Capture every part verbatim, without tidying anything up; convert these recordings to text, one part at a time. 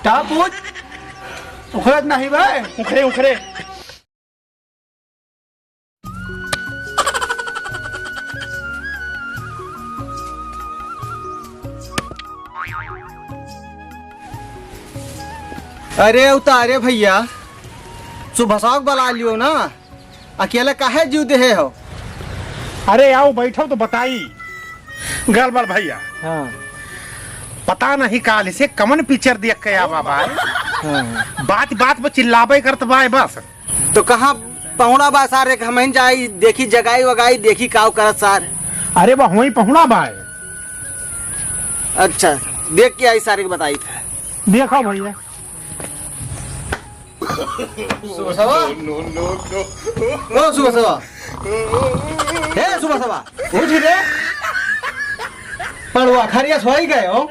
का पूछ? उखड़त नहीं बे? उखड़े, उखड़े। अरे उतारे भइया, सुबह साहब बला लियो ना, अकेले काहे जीव देहे हो? अरे आओ बैठो तो बताई। गड़बड़ भइया। हाँ। पता नहीं काल से कमन पिक्चर देख के आवा बा। हाँ। बात बात पर चिल्लाबे करत बा बस। तो कहाँ पहुना बा सार, एक हमहिन जाई, देखी जगाई वगाई, देखी काव करत सार। अरे बा, वहीं पहुना बा। अच्छा, देख के आई सार, एक बताई। देखो भइया। सुबह सवा? ओ सुबह सवा। हे सुबह सवा, उठ रे। पड़वा खरिया सोई गए हो।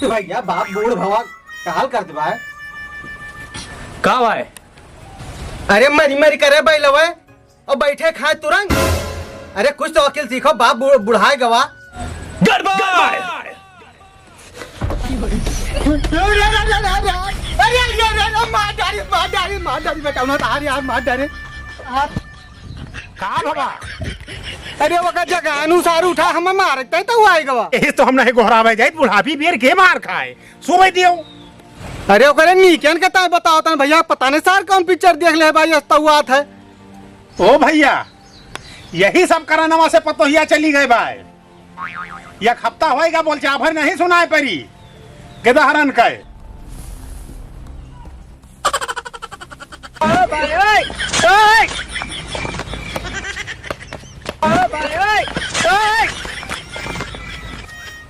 भइया, बाप बूढ़ भवा, का हाल करत बा? का भाई? अरे, मरी मरी करे बैलवे, और बैठे खाए तुरंत। अरे, कुछ तो अकिल सीखो, बाप बूढ़-, बुढ़ाए गवा। गड़बड़! अरे, अरे, अरे, अरे, मार डारे, मार डारे, मार डारे, बेटा, उन्हें तार यार, मार डारे। यार। का भवा? अरे, ओकर जगह अनुसार उठा, हमें मारत है, तो वो आए गवा। यही तो हम नहीं गोहरावे जाइत, बुढ़ापी बेर के मार खाए, सुबह दियो। अरे, ओकरे नीकेन के ताय बताओ तन भइया, पता नहीं सार कौन पिक्चर देख ले भाई, अस्तुआत है। ओ भइया, यही सब करनवा से पतोहिया चली गए बाय। एक हफ्ता होएगा, बोल चाभर नहीं सुनाए परी। गेदहरन कहे। ओ भाई, ओए, ओए। ओ भाई, ओए, ओए।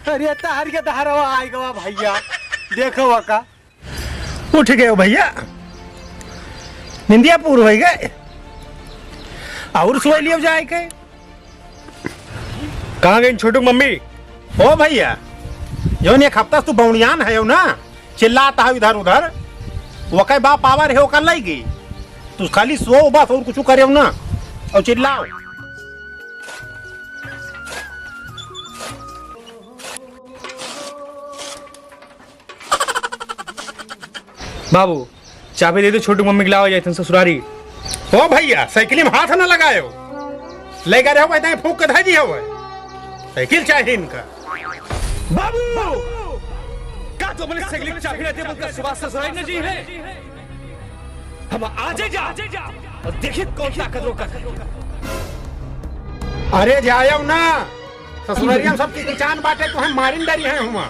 अरे तार के दहरवा आइ गवा भइया, देखो वका। उठ गए हो भइया, निंदिया पूर होइ गए। और सोई लियो जाए के। कहाँ गई छोटू मम्मी? ओ भइया, जौन एक हफ्ता से तू बौनियान है ना, चिल्लात है इधर उधर, वकै बा पावर है, ओकर लई गई। तू खाली सो बस, और कुछ करे ना, और चिल्लाओ। बाबू, चाबी दे दो, छोटू मम्मी के लावा जाए थन ससुरारी। ओ भइया, साइकिल में हाथ न लगायो। ले गए हो, वैसे फूंक के धर दिया हुआ है। साइकिल चाहिए इनका। बाबू, का तू अपने साइकिल की चाबी रहते बोलकर सुभाष ससुरारी न जी है? हम आज ही जा और देखिए कौन ताकत रोका। अरे जायो ना, ससुरारी हम सबकी किचान बाटे, तुम्हें मारिन डरी है हुआ।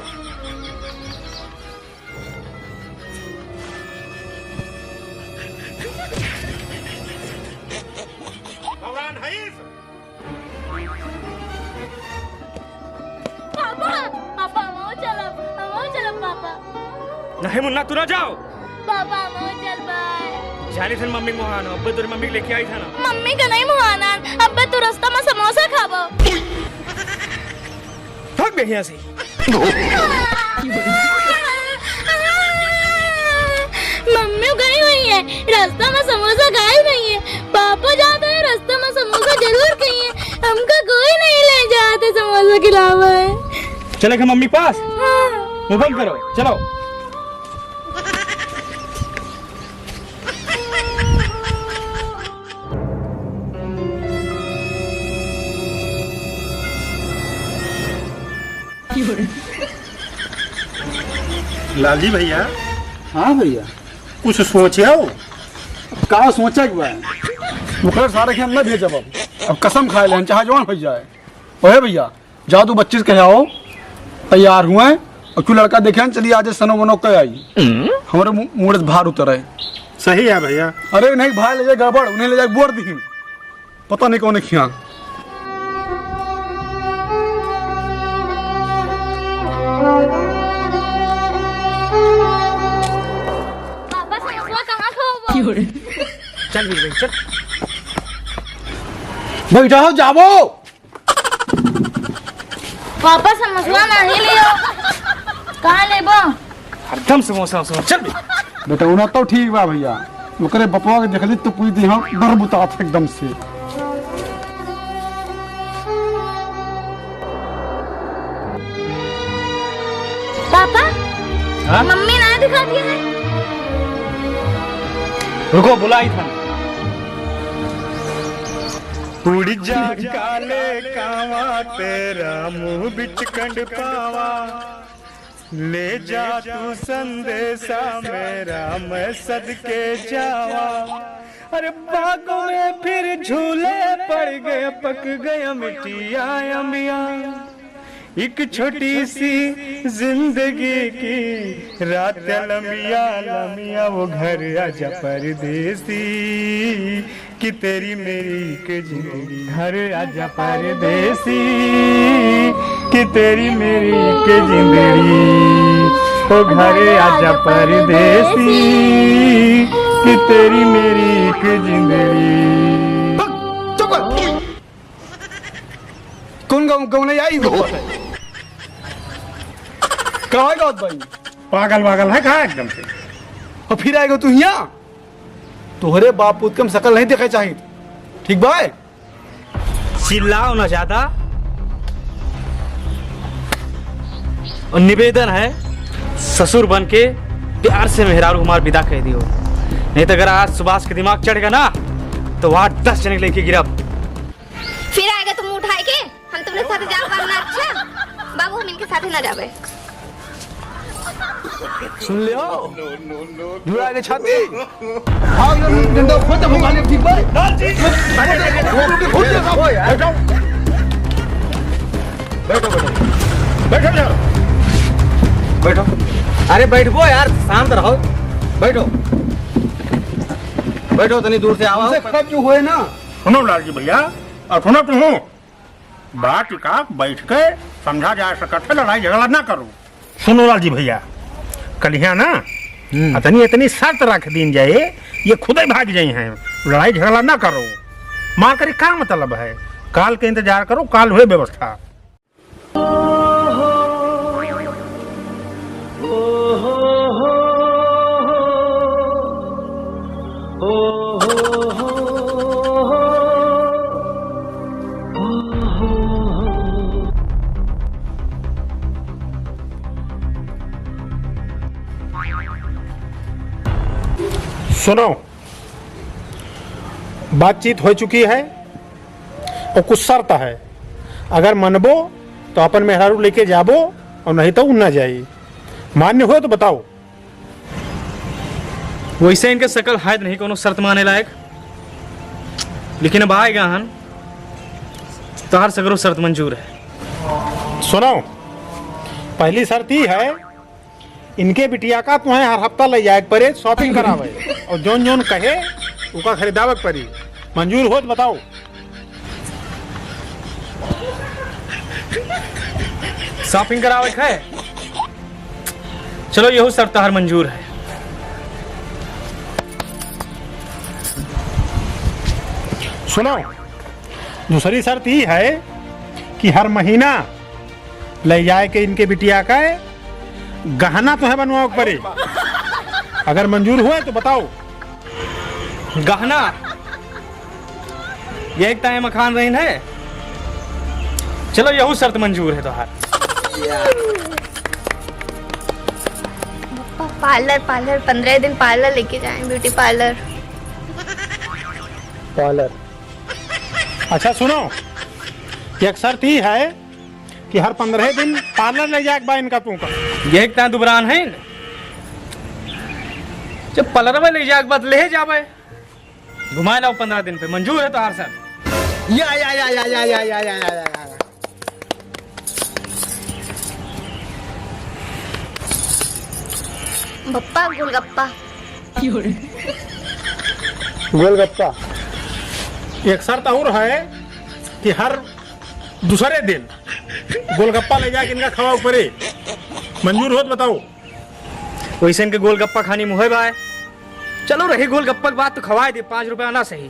भगवान हईस। पापा, पापा, हमहू चलब, हमहू चलब, पापा। नहीं मुन्ना, तू ना जाओ। पापा, हमहू चलबै। जानी थन मम्मी मोहान, अब्बे तोरी मम्मी के लेके आई था ना। मम्मी का नहीं मोहान, अब्बे तू रास्ता में समोसा खाबो। भाग बे यहाँ से। मम्मी गई हुई है, रास्ता में समोसा खाई नहीं है। पापा जाते हैं, रास्ता में समोसा जरूर खाई है। हमका कोई नहीं ले जाते समोसा खिलावे। चले के मम्मी पास? हाँ। मुंह बंद करो, चलो। लालजी भइया। हाँ भइया। कुछ सोचे हो? का सोचे के बा? ओकर सारे के हम न भेजब अब। अब कसम खाए लेन, चाहे जौन होइ जाए। ओहे भइया, जाओ तू बच्ची से कह आओ, तैयार हुए, और क्यों लड़का देखे हैं, चलिए आज सनो मनो कह आई। हमारे मू-, मूड से भार उतर आए। सही है भइया। अरे नहीं भाई, ले जाए गड़बड़, उन्हें ले जाए बोर दी। पता नहीं कौन खिया। पापा, समोसा कहाँ खाओ? चल, चल। बैठा हो, जाबो। पापा, समोसा नहीं लियो। कहाँ लेबो? हरदम समोसा, समोसा। चल बे। बेटौना तो ठीक बा भइया, ओकरे बपवा के देखली तो पूरी देह बरबुतात एकदम से। हाँ? मम्मी ना दिखा दिया है। रुको, बुलाई था। उड़ जा काले कावा, तेरा मुंह बिच कंड पावा, ले जा तू संदेशा मेरा, मैं सदके जावा। अरे बागों में फिर झूले पड़ गए, पक गया मिट्टिया अमिया। एक छोटी सी जिंदगी की रात लमिया लमिया, वो घर आजा परदेसी, कि तेरी मेरी एक जिंदड़ी। घर आजा परदेसी, कि तेरी मेरी एक जिंदड़ी। ओ घर आजा परदेसी, कि तेरी मेरी एक जिंदड़ी। चुप कर। कौन गाँव, गाँव नहीं आई हो? कहाँ गाँव भाई? पागल वागल है कहाँ एकदम से? और फिर आएगा तू यहाँ? तोहरे बाप पूत के हम शकल नहीं देखे चाहित। ठीक बा? चिल्लाओ ना ज्यादा। और निवेदन है, ससुर बन के प्यार से मेहरारू हमार विदा कह दियो, नहीं तो अगर आज सुभाष के दिमाग चढ़ गया ना, तो वहाँ दस जने लेके गिरब। फिर आएगा तुम उठाए के? हम तुमने साथ जाओ बाबू ना। अच्छा बाबू, हम इनके साथ ही ना जावे। सुन लियो, जुड़ा के छाती। आओ, ये डंडा खोल दे, भगवान की भाई। लाल जी। खोल दे, खोल दे, खोल दे, खोल दे। बैठो। बैठो, बैठो। बैठो, बैठो। बैठो। अरे बैठबो यार, शांत रहो। बैठो। बैठो, तनी दूर से आओ। हमसे खराब जो हुए ना। सुनो लाल जी भैया, और सुनो तुम। बात का बैठ के समझा जा सकत है, लड़ाई झगड़ा ना करो। सुनो लाल जी भैया, कलिया ना हम्म। इतनी, इतनी शर्त रख दीन जाए, ये खुदे भाग जाए हैं। लड़ाई झगड़ा ना करो, मार करे का मतलब है? काल के इंतजार करो, काल हुए व्यवस्था। सुनो, बातचीत हो चुकी है और कुछ शर्त है, अगर मनबो तो अपन मेहरारू लेके जाबो और नहीं तो उ ना जाई। मान्य हो तो बताओ। वैसे इनके शकल है नहीं कोनो शर्त माने लायक, लेकिन अब आएगा हन, तोहार सगरो शर्त मंजूर है। सुनो, पहली शर्त ई है, इनके बिटिया का तुम्हें हर हफ्ता ले जाए के परे shopping करावे और जौन जौन कहे ओका खरीदावे के परी। मंजूर हो तो बताओ। Shopping करावे के है? चलो, यहू शर्त तोहार मंजूर है। सुनो, दूसरी शर्त ई है कि हर महीना ले जाए के इनके बिटिया का गहना तुम्हें बनवावे के परे। अगर मंजूर हुए तो बताओ। गहना? ये एक ताए मखान रहीन है। चलो, यहू शर्त मंजूर है तोहार। पार्लर, पार्लर, पन्द्रह दिन पार्लर लेके जाएं, ब्यूटी पार्लर। पार्लर। अच्छा सुनो, एक शर्त ई है कि हर पन्द्रह दिन पार्लर ले जाए के बा इनका तू का। ये एक ताए दुबरान है, जब पार्लर में ले जाए के बाद ले जावे, घुमाए लाओ पन्द्रह दिन पे, मंजूर है तोहार शर्त। या, या, या। बप्पा, गोलगप्पा। गोलगप्पा। एक शर्त और है कि हर दूसरे दिन गोलगप्पा ले जाके इनका खवाओ परे। मंजूर हो तो बताओ। वैसे इनके गोलगप्पा खानी मुहे बाय। चलो रही गोलगप्पा की बात, तो खवाए दे, पाँच रुपया ना सही।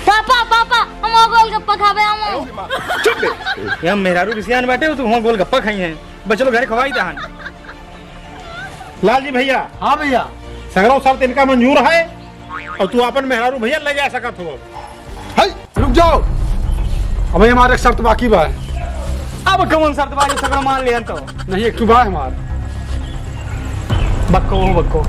पापा, पापा, हम और गोलगप्पा खाबे, हम। चुप बे। ये हम मेहरारू रिसियान बाटे हो, तो हम गोलगप्पा खाई हैं। बस चलो घरे खवाई दहन। लाल जी भैया। हाँ भैया। सगरो शर्त इनका मंजूर है और तू अपन मेहरारू भैया ले जा सकत हो। है, रुक जाओ। अबे हमारे एक शर्त बाकी बा। अब कौन शर्त बा, ये सगरो मान लिया तो? नहीं, एक ठो बा हमार। बक्को, बक्को।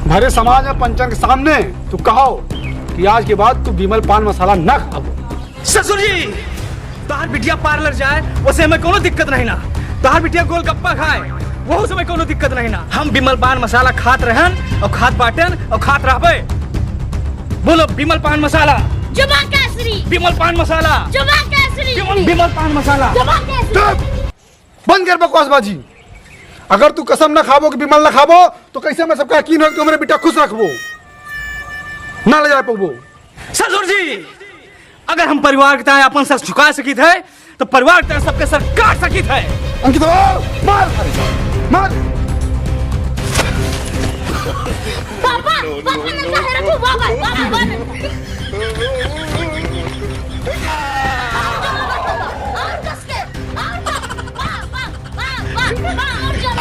भरे समाज में पंचन के सामने तू कहो कि आज के बाद तू विमल पान मसाला ना खाबो। ससुर जी, तोहार बिटिया पार्लर जाए, ओसे हमें कोनो दिक्कत नहीं ना। तोहार बिटिया गोलगप्पा खाए, वहू से हमें कोनो दिक्कत नहीं ना। हम विमल पान मसाला खात रहन और खात बाटेन और खात रहबे। बोलो, विमल पान मसाला। जुबान केसरी। विमल पान मसाला। जुबान केसरी। विमल, विमल पान मसाला। जुबान केसरी। चुप! बंद कर बकवासबाजी। अगर तू कसम ना खाबो कि विमल ना खाबो, तो कैसे मैं सबका यकीन हो कि तू हमरे बिटिया खुश रखबो, ना ले जा पाबो? ससुर जी, अगर हम परिवार के ताईं अपन सर झुका सकित है, तो परिवार के ताईं सबके सर काट सकित है। अंकित, मार, मार। पापा, पापा, ना चाहे रखो, बाबा, बाबा, बाबा। और कस के, और पापा, पापा, पापा, पापा, और जोर।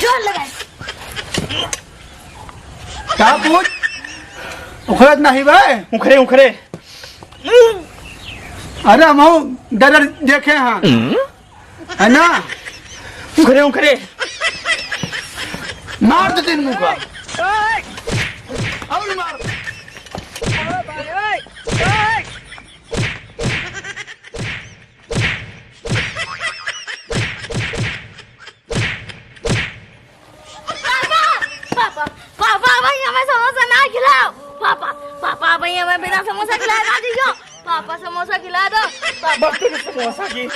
जोर लगाए। का पूछ? उखड़त नहीं बे? उखरे, उखरे। अरे, हम डर देखे हैं, है ना? उखरे, उखरे। मार दे तीन मुका। और मार। पापा, पापा, पापा, भाई हमें समोसा ना खिलाओ। पापा, पापा, भाई हमें बिना समोसा खिलाए ना दियो। पापा, समोसा खिला दो। पापा। बस तेरे समोसा की।